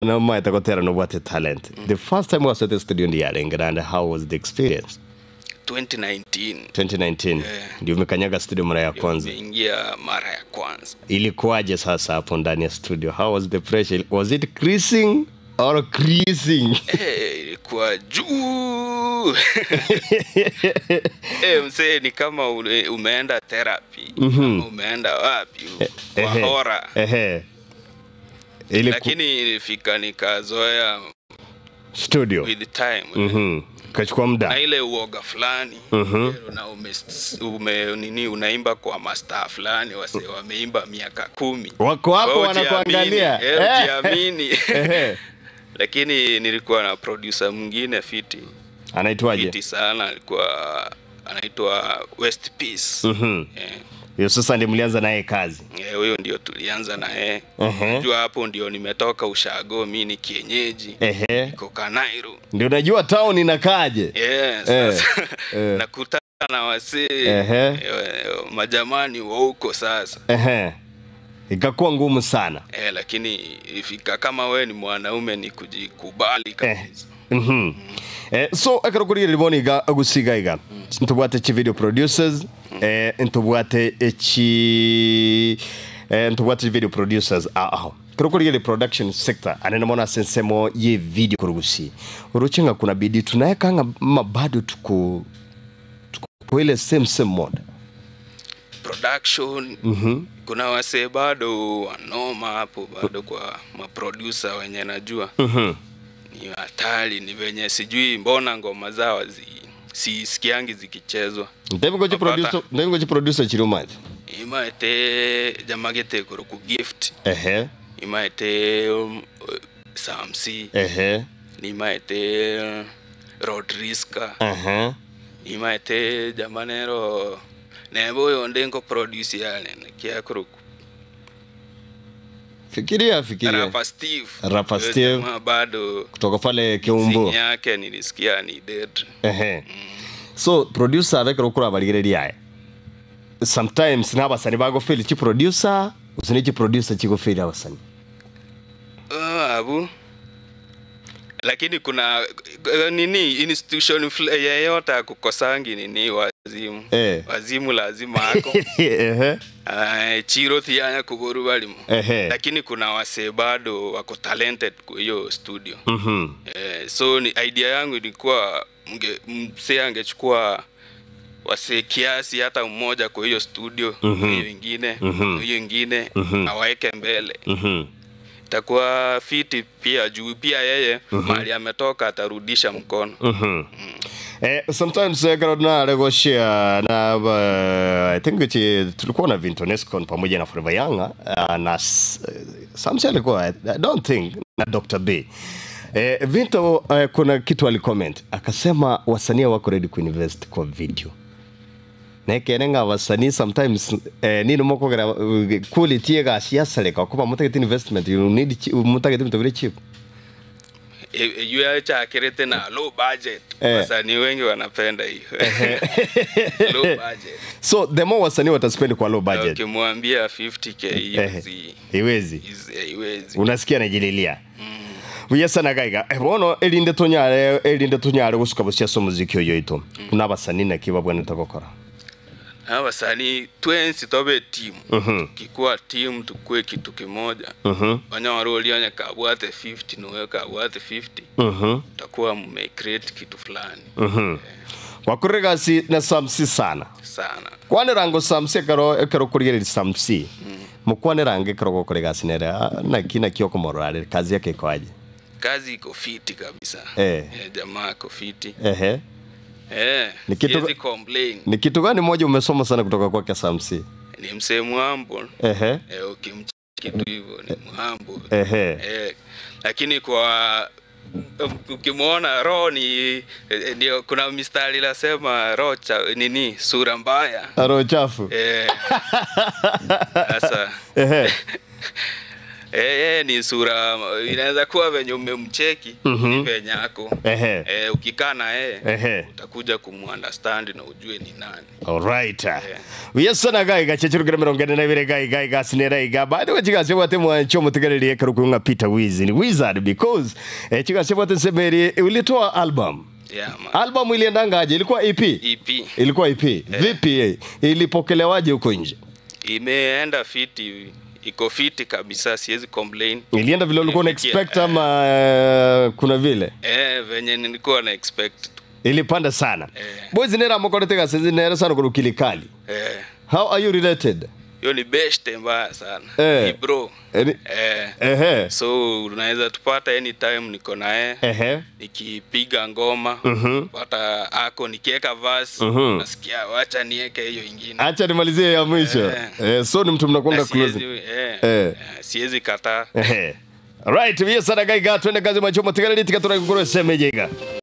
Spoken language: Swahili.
No matter no what talent. The first time was at the studio in the and how was the experience? 2019. 2019. Ndio umekanyaga studio mara ya kwanza. Nimeingia mara ya kwanza. Ilikuwaje sasa hapo ndani ya studio? How was the pressure? Was it creasing or creasing? Ilikuwa juu. Mzee ni kama umeenda therapy. Umeenda wapi? Kwa hora. Lakini ilifika nikazoea studio with the time. Kachukua muda. Na ile uoga fulani. Na ume unaimba kwa master fulani wase wameimba miaka 10. Wako hapo wanakuangalia. Ujiamini. Lakini nilikuwa na producer mwingine fiti. Anaitwaje? Fiti sana, alikuwa anaitwa West Peace. Hiyo sasa ndiye mlianza naye kazi. Huyo ndio tulianza naye. Unajua hapo ndio nimetoka ushago, mimi ni kienyeji. Niko Kanairo. Ndio unajua town inakaaje? Sasa nakutana na wasee majamani wa huko sasa. Ikakuwa ngumu sana. Lakini ifika kama wewe ni mwanaume ni kujikubali kabisa. So akarokuri liboni ga agusiga iga. Ntubwate chi video producers, ntubwate chi ntubwate video producers aho. Karokuri ile production sector anene mona sensemo ye video kurugusi. Uruchinga kuna bidii tunaweka bado tuko ile same mode. Production kuna wase bado wanoma hapo bado kwa maproducer wenye najua. Ni hatari, ni venye sijui mbona ngoma zao sisikiangi zikichezwa. Ndego producer Chirumaji. Imaete jamagete kuruku Gift. Imaete Samsi. Imaete Rodriska. Imaete jamanero nebo yondengo produce yale kia kuruku. Fikiria. Rapa Steve. Bado kutoka pale Keumbu. Yake nilisikia ni dead. So producer abekero kura baligereria. Sometimes nabasani bago fail chi producer, usini chi producer chiko fail abasani. Abu. Lakini kuna nini institution yeyote kukosangi nini wazimu. Wazimu lazima ako. Chiro tianya kuboru balimu. Lakini kuna wase bado wako talented kwa hiyo studio. So ni idea yangu ilikuwa mse angechukua wase kiasi hata mmoja kwa hiyo studio, hiyo nyingine, hiyo nyingine awaeke mbele. Itakuwa fiti pia juu pia yeye mahali ametoka atarudisha mkono. Sometimes na negotia na I think tulikuwa na Vintonescon pamoja na Forever Young na Samsi alikuwa I don't think na Dr. B. Vinto kuna kitu alicomment akasema wasanii wako ready kuinvest kwa video. Na kenenga wasanii sometimes nino moko gara quality ga siasa leka kuba mutageti investment you need mutageti mtu cheap. Yeye cha na low budget. Wasanii wengi wanapenda hiyo. Low budget. So the more wasanii wataspend kwa low budget. Ukimwambia 50k hiyo iwezi. Unasikia anajililia. Uyesa na gaiga. Bono elinde tunyare gusuka busia so muziki oyo ito. Kuna basanii na kiba bwana takokora. Wasanii twensi tobe team. Kikuwa team tukue kitu kimoja. Wanyama walionya kabwate 50 na wewe kabwate 50. Utakuwa mme create kitu fulani. Kwa kurega si na Samsi sana. Sana. Kwane rango Samsi karo kurigere Samsi. Mukwane range karo kurega sinera na kina kioko morale kazi yake iko aje? Kazi iko fiti kabisa. Jamaa iko fiti. Ni kitu complain. Ni kitu gani moja umesoma sana kutoka kwake Samsi? Ni msemo humble. Ukimcheki kitu hivyo ni humble. Lakini kwa ukimuona roho ni ndio kuna mistari nasema roho nini sura mbaya. Roho chafu. Sasa. Ni sura inaweza kuwa venye umemcheki venye ako. Ukikaa na yeye utakuja kumuunderstand na ujue ni nani. Alright. Yes sana gai gachechurukira 42 gai gai gasinera iga. By the way chigase wate mwancho mutigaririye karukunga Peter Wiz ni wizard because chigase wate semeri ulitoa album. Yeah, man. Album iliendangaje? Ilikuwa EP? EP. Ilikuwa EP. Vipi ilipokelewaje huko nje? Imeenda fiti, iko fiti kabisa, siwezi complain. Ilienda vile ulikuwa una expect ama kuna vile? Venye nilikuwa na expect. Ilipanda sana. Boys nera mokorete sisi nera sana kwa kilikali. How are you related? Yo ni best mbaya sana. Ni bro. So unaweza tupata anytime niko naye. Nikipiga ngoma, pata ako nikiweka verse, nasikia acha niweke hiyo ingine. Acha nimalizie ya mwisho. So ni mtu mnakuanga close. Siwezi kataa. Alright, yes sana gaiga twende kazi machomo tigariri tikatura kugoro semejega.